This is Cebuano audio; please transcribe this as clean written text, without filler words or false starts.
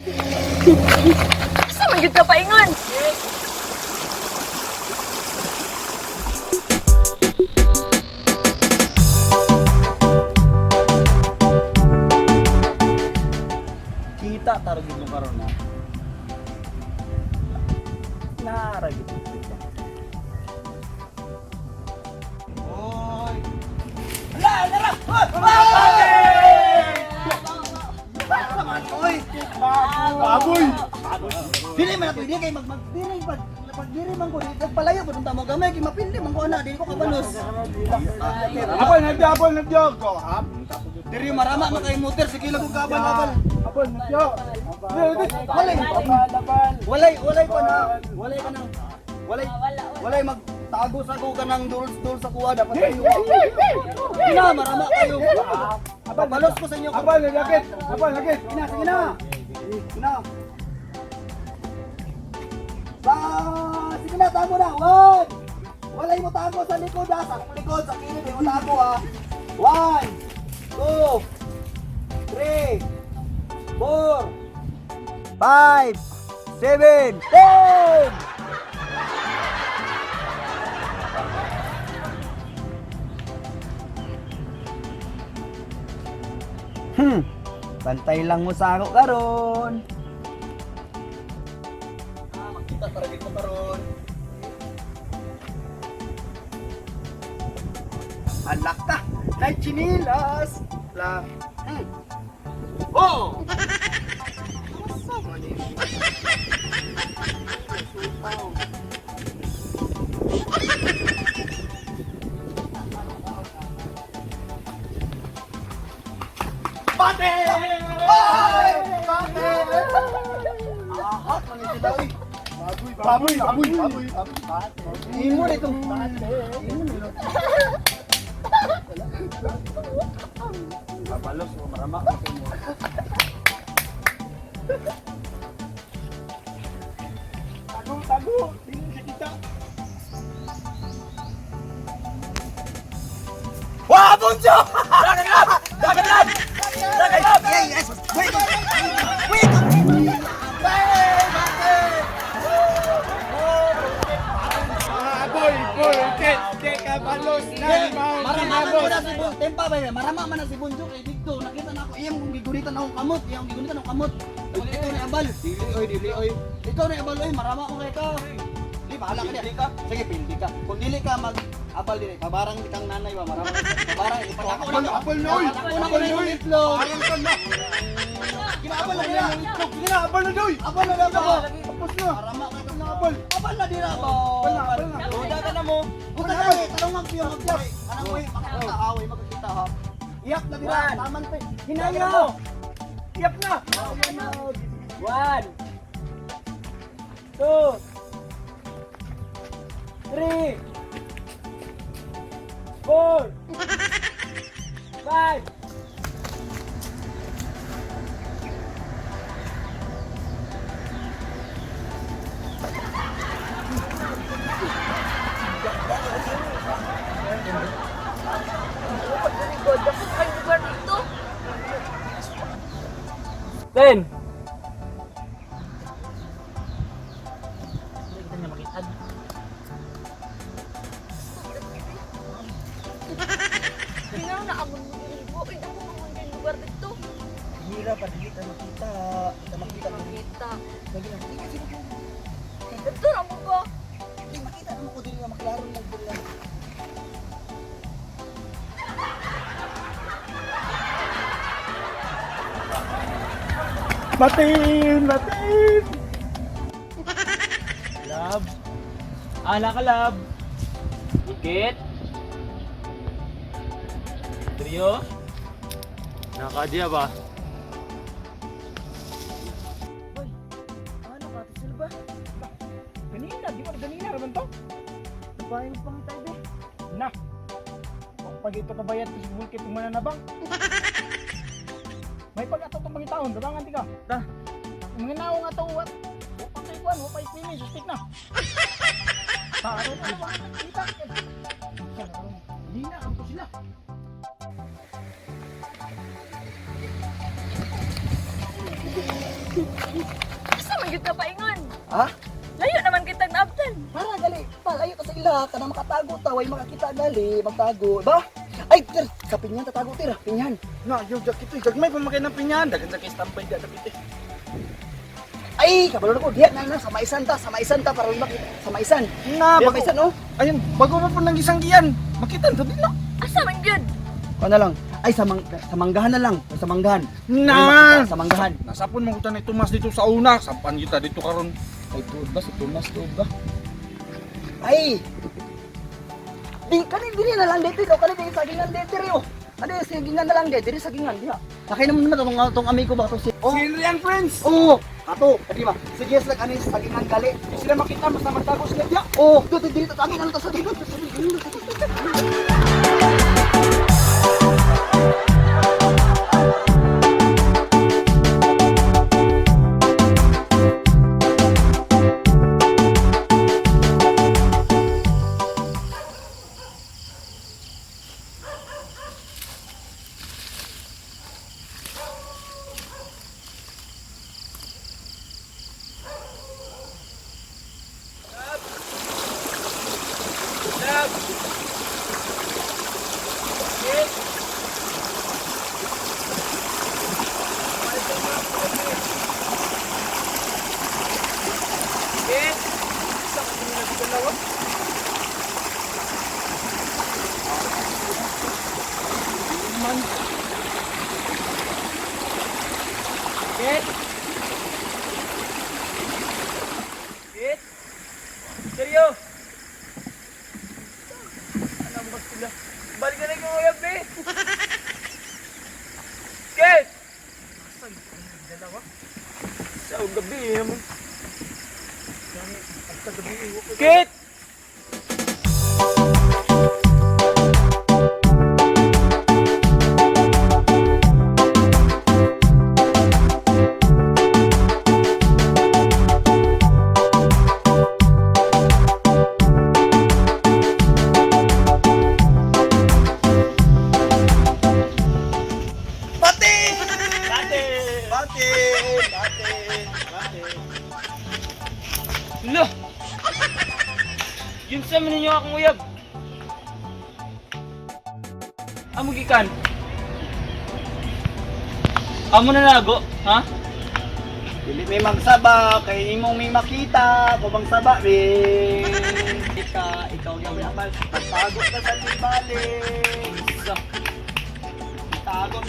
Asa man gyud ka paingon? Kita target mo karon na. Nara gid kita. Oy. Ala, nara. Oy! Baboy! Dili man ako dili kay mag mag dili pag pag diri man ko dili palayo pud unta mo gamay kay mapindi man ko ana dili ko kabalos. Abol, nadyo, abol, nadyo! Go, ha? Diri marama man kay motor sige lang kog kabal abal. Abol, nadyo! Walay walay walay pa na walay ka nang walay walay magtago sa ko ka ng duls duls sa kuha dapat kayo. Ina marama kayo. Balos ko sa inyo. Abol, nalagit! Abol, nalagit! Ina sige na. Ina. Ba, sige na tamo na. One. Walay mo tago sa likod ha. Sa likod sa kilid mo tago ha. 1 2 3 4 5 7 10. Bantay lang mo sa ako karon. Ah, makita target mo karon. Alak ka! Nay chinilas! La. Oh! Asa man ni? Bate! Ay! Bate! Ahak man ni sila oy. Baboy, baboy, baboy! Imo na itong Imo na ito. Babalos mo marama ko sa imo. Tago, tago! Di mo siya kita! Wah, Bunjo! Dagan up! Dagan up! Dagan up! Yes, yes. Wait. Wait. Baboy, bulkit! Teka, balos na limang Marama man ko na si Bunjo. Tempa ba yun? Marama man na si Bunjo kay dito. Nakita na ako. Iyang kung gigunitan akong kamot. Iyang gigunitan akong kamot. Ikaw na abal. Dili oy, dili oy. Ikaw na abal oy, marama ko kay ka. Di bahala ka diya. Sige, pindi ka. Kung dili ka mag abal dili, pabarang di kang nanay ba marama. Pabarang ipatako Abal, abal na oy! Ako na ko na yung itlog. Parang ka na! Ginaabal na nila. Sige na, abal na doy! Abal na ba? Tapos na! Marama ka na. Abal! Abal na dira ba? Abal na, abal na. Uda ka na mo. Uda ka na. Tanong ang piyo mag Anang way makakita ha, way makakita ha. Iyak na dira, taman pa. Hinaya. Iyak na! 1 2 3 4 5. God, dako kay lugar dito. 10. Tingnan na amon mo diri. Uy, dako man kay lugar dito. Hira pa dili ta makita. Ta makita ko. Makita. Lagi na. Sige, sige. Dito ra mo ba? Di makita naman ko dili nga maklaro na dili. Batin! Batin! Love. Ala ka, love. Ikit. Trio. Nakadya ba? Ano ka to sila ba? Ganina, di ba ganina raman to? Nabahin pangitay be. Na! Pag ito kabayad to si Bulkit, mananabang. May pag-ato itong pangitaon, dabangan di ka. Ta. Mga naong nga to, what? Upang tayo kuwan, upay pili, sustik na. Paano na naman kita? Lina, ang sila. Asa man gyud ka paingon? Ha? Layo naman kitang naabtan. Para gali, palayo ta sa ila kana makatago ta, way makakita gali, magtago, ba? Ay, tir, sa pinyan tatago tir, pinyan. Na, yo jacket eh. Gagmay pa makay ng pinyan. Dagan sa kay standby di dapat eh. Ay, kabalo na ko, diha na na sa maisan ta, sa maisan ta para makita, sa maisan. Na, Diha bago. maisan oh. Ayun, bago pa po nang isang giyan. Makita to din na. Asa man gyud? Kuha na lang. Ay, sa manggahan na lang, sa manggahan. Na. Ay, makita, sa manggahan. Nasapon mo ko ni Tomas dito sa una. Sampan kita dito karon. Ay, tuod ba si Tomas tuod ba? Ay! Di kani dili na lang dito, ikaw kani dili sagingan dito ri oh. Ano yung sagingan na lang dito, dili sagingan diha. Nakay naman naman atong atong amigo ba to si. Oh. Si Henry and Friends. Oo, ato, kadi ba? Sige sila kani sa sagingan gali. Di sila makita basta magtago sila diya. Oh, dito dito tagi na lang ta sa sagingan. Sa sagingan. Lab! Kit! Kit! Isa ka nila dalawa? Kit! Kit! Seryo! Ano ba sila? Balik na lang yung uyab eh! Kit! Dalawa? Sa gabi eh naman. Kit! Pati! Dati! Pati! Pati! Pati! Lo! Yun sa ninyo akong uyab. Amo gikan. Amo na nago, ha? Dili may magsaba kay imong may makita, kubang saba be. Ika, ikaw yung yamal. Pagtago ka sa timbali. Sa Tago.